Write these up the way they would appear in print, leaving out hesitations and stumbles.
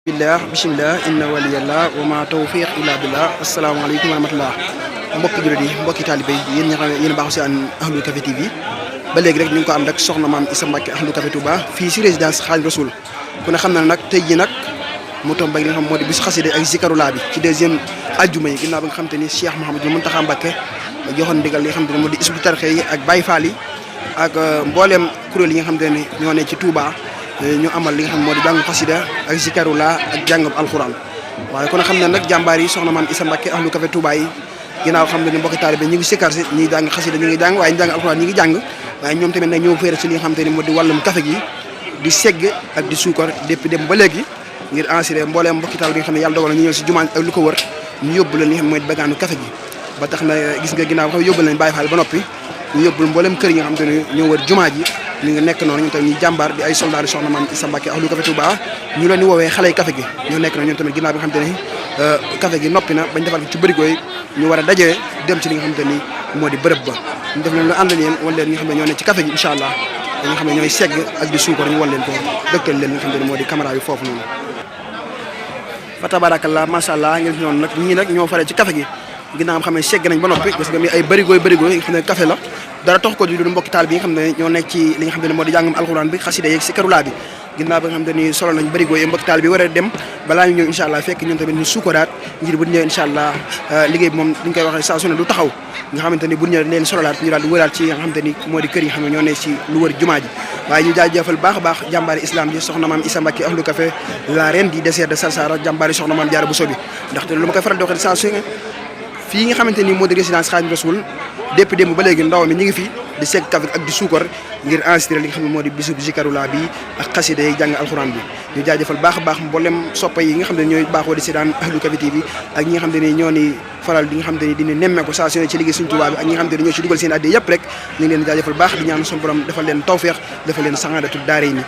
bismillah inna waliyallah wa ma tawfiq illa billah asalaamaaleykum wa rahmatullah mbokki jullit yi mbokki taalibe yi yéen ñi xam ne yéen a baaxu si an Ahlu Café TV ba léegi rek ñu ngi ko ànd ak soxna maam Issa Mbacke Ahlu Café Touba fii si résidence Khadim Rasoul ku ne xam na nag tey ji nag mu tombe ak li nga xam moo di bisu xasida ak zikarulaa bi ci deuxième ajjuma yi ginnaaw ba nga xam te ni Cheikh Mouhamadou Mountakha Mbacké joxoon ndigal li nga xam te ne moo di Hizbut Tarqiyyah yi ak Baye Fall yi ak mbooleem kuréel yi nga xam te ne ñoo ne ci Touba ñu amal li nga xam moo di jàngu xasida ak zikarulaa ak jàngam alxuraan waaye kon xam ne nag jàmbaar yi soxna maam Issa Mbacke Ahlu Café Touba yi ginnaaw xam ne ni mbokki taalibe ñu ngi sikkar si ñi jàng xasida ñu ngi jàng waaye ñu jàng alxuraan ñi ngi jàng waaye ñoom tamit nag ñoo féere si li nga xam te ni moo di wàllum café gi di segg ak di suukar depuis dem ba léegi ngir assuré mbooleem mbokki taalibe bi nga xam ne yàlla dogal na ñu ñëw si jumaa ak lu ko wër ñu yóbbu leen li nga xam mooy bagaanu café gi ba tax na gis nga ginnaaw xam yóbbul nañ Baye Fall ba noppi ñu yóbbul mbooleem kër yi nga xam te ne ñoo wër jumaa ji ñu ngi nekk noonu ñun tamit ñuy jàmbaar di ay soldaar soxna maam Issa Mbacke Ahlu Café Touba ñu leen di woowee xale yi café gi ñoo nekk noonu ñun tamit ginnaaw bi nga xam te ne café gi noppi na bañ defal ko ci bërigo yi ñu war a dajee dem ci li nga xam te ni moo di bërëb ba ñu def leen lu àndal yéen wala leen ñi nga xam ne ñoo ne ci café gi incha allah ñi nga xam ne ñooy segg ak di suukar ñu wan leen ko dëkkal leen li nga xam te ne moo di caméra bi foofu noonu fa tabarakallah macha allah ngeen fi noonu nag ñii nag ñoo faree ci café gi ginnaaw xam ne segg nañ ba noppi gis nga mi ay bërigo yi nga xam ne café la dara tax ko di du mbokki taal bi nga xam ne ñoo nekk ci li nga xam ne moo di jàngam alxuraan bi xasida yeeg si karulaa bi ginnaaw ba nga xam ne ni solo nañ bërigo yi mbokki taal bi war a dem balaa ñu ñëw incha allah fekk ñun tamit ñu suukaraat ngir bu ñëwee incha allah liggéey bi moom dañ koy waxee saa su ne du taxaw nga xamante ni bu ñëwee leen sololaat ñu daal di wëraat ci nga xamante ni moo di kër yi nga xam ne ñoo nekk ci lu wër jumaa ji waaye ñu jaajëfal baax a baax jàmbaari islam ji soxna maam Issa Mbacke Ahlu Café la reine du désert de Sarsara jàmbaari soxna maam Jaara Bousso bi ndaxte lu ma koy faral di waxee saa su ne fii nga xamante ni moo di résidence Khadim Rasoul depuis démb ba léegi ndaw mi ñu ngi fi di segg café ak di suukar ngir enregistré li nga xam ne moo di bisub zikarulaa bi ak xasida yi jàng alxuraan bi ñu jaajëfal baax a baax mboolem soppa yi nga xam ne ñooy baaxoo di seetaan Ahlu Café TV ak ñi nga xam ne ni ñoo ni faral di nga xam te ni dina nemmee ko saa su ne ci liggéey suñu Tuubaa bi ak ñi nga xam te ni ñoo ci dugal seen addi yëpp rek ñu ngi leen jaajëfal baax di ñaan suñu borom defal leen tawfeex defal leen saxaadatul daarayni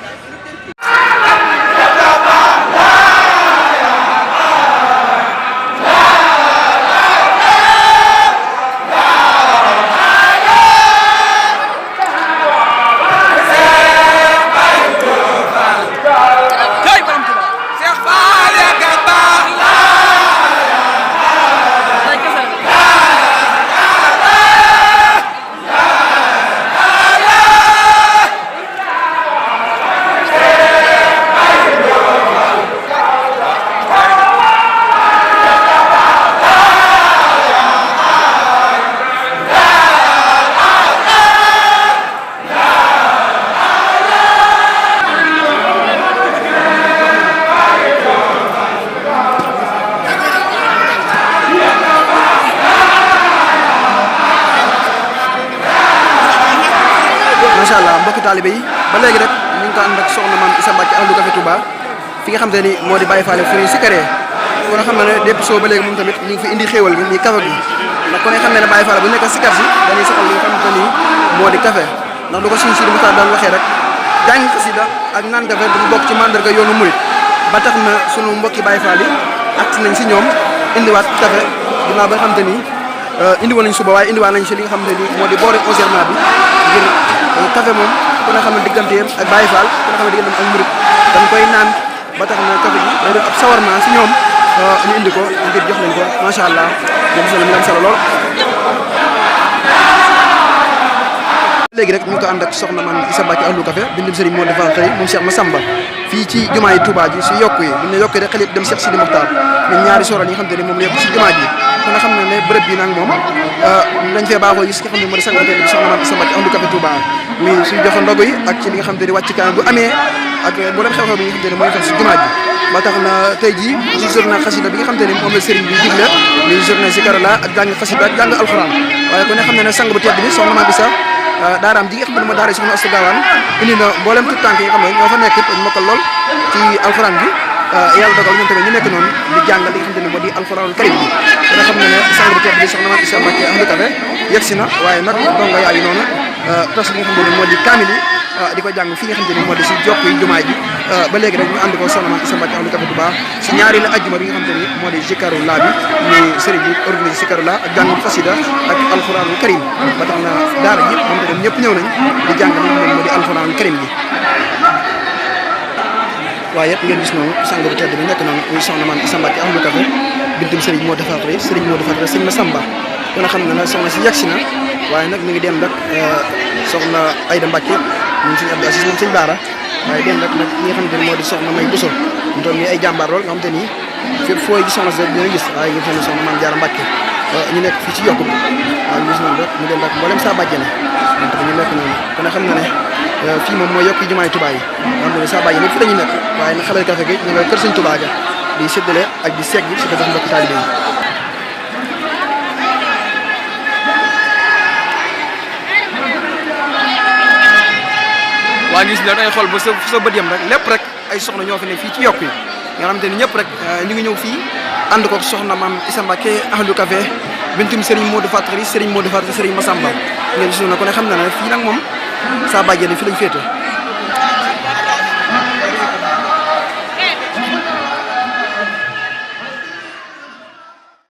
macha allah mbokki taalibe yi ba léegi rek ñu ngi ko ànd ak soxna maam Issa Mbacke Ahlu Café Touba fi nga xam te ni moo di Baye Fall fu ñuy sikkaree kon xam na ne depuis soo ba léegi moom tamit ñu ngi fi indi xéewal gi muy café gi ndax kon xam ne ne Baye Fall bu nekk sikkar si dañuy saxal li nga xamante ni moo di café ndax lu ko suñu si Moussa daan waxee rek jàng xasida ak naan café dañu bokk ci mandarga yoonu murit ba tax na sunu mbokki Baye Fall yi agsi nañ si ñoom indiwaat café ginnaaw ba nga xamante ni indiwoon nañ suba waaye indiwaat nañ si li nga xamante ni moo di boore ongèrement bi ngir café moom ku ne xam ne digganteem ak Baye Fall ku ne xam ne digganteem ak murit dañ koy naan ba tax na café gi day doon ab sawarma si ñoom ñu indi ko ngir jox leen ko macha allah moom solo mi am solo lool. léegi rek ñu ngi ko ànd ak soxna maam Issa Mbacke Ahlu Café bindim sëriñ moo defal tey moom Cheikh Massamba fii ci jumaa yi Touba ji si yokku yi bu ñu yokkee rek xel yëpp dem Cheikh Sidi Mokhtar ñun ñaari soral yi nga xam te ne moom la yokk si jumaa ji kon nga xam ne bërëb bi nag moom dañ fee baaxoo gis nga xam ne moo di sangate bi soxna maam Issa Mbacke Ahlu Café Touba mi suy joxe ndogu yi ak ci li nga xam te ne wàcc kaan bu amee ak mboolem xew-xew bi nga xam te ne mooy xew si jumaa ji ba tax na tey jii ci journée xasida bi nga xam te ne moom la sëriñ bi digle li journée zikarulaa ak jàng xasida ak jàng alxuraan waaye ku ne xam ne ne sang bu tedd bi soxna maam Issa daaraam ji nga xam ne moo daara soxna Astu Gaawaan indi na mboolem tout tànk yi nga xam ne ñoo fa nekk dañ mokkal lool ci alxuraan bi yàlla dogal ñun tamit ñu nekk noonu di jàng li nga xam ne moo di alxuraanul karim bi dana xam ne ne sang bu tedd bi soxna maam Issa Mbacke Ahlu Café yegg si na waaye nag donga yaa ngi noonu tas li nga xam ne moo di kaamil yi di ko jàng fi nga xam ne moo di si jokk yi jumaa ji ba léegi rek ñu ànd ko soxna maam Issa Mbacke Ahlu Café Touba si ñaari la ajjuma bi nga xam te ni moo di zikarulaa bi ni sëriñ bi organisé zikarulaa ak jàngum xasida ak alxuraanul karim ba tax na daara ji moom tamit ñëpp ñëw nañ di jàng li nga xam ne moo di alxuraanul karim bi waaye it ngeen gis noonu sang bu tedd bi nekk noonu muy soxna maam Issa Mbacke Ahmadou Café bintum Serigne Modou Fatou Serigne Modou Fatou Serigne Massamba kon xam na ne soxna si yegsi na waaye nag mi ngi dem rek soxna Aïda Mbacke ñun suñu Abdou Aziz moom suñu baara waaye dem rek nag ñi nga xamante ni moo di soxna May Bousso ñu toll nii ay jàmbaar lool nga xamante ni fépp fooy gis soxna si rek dina gis waaye ngeen xam ne soxna maam Diarra Mbacke ñu nekk fii ci yokku waaye ñu gis noonu rek ñu dem rek mboolem saa bàjjene ñu nekk noonu kon xam na ne fii moom mooy yokk yi jumaay Touba yi nga xam ne saa bàjjene fi dañuy nekk waaye nag xalal café gi ñu nga kër Sëñ Touba ga di séddale ak di segg si ko jox mbokki taalibe yi waa gis ne dangay xool ba sa bët yam rek lépp rek ay soxna ñoo fi ne fii ci yokk yi nga xamante ni ñëpp rek ñu ngi ñëw fii ànd ko soxna maam Issa Mbacke Ahmadou Café bintum Serigne Modou Fatou Serigne Modou Fatou Serigne Massamba ngeen gis na ko ne xam na ne fii nag moom saa bàjjee ne fii lañ féete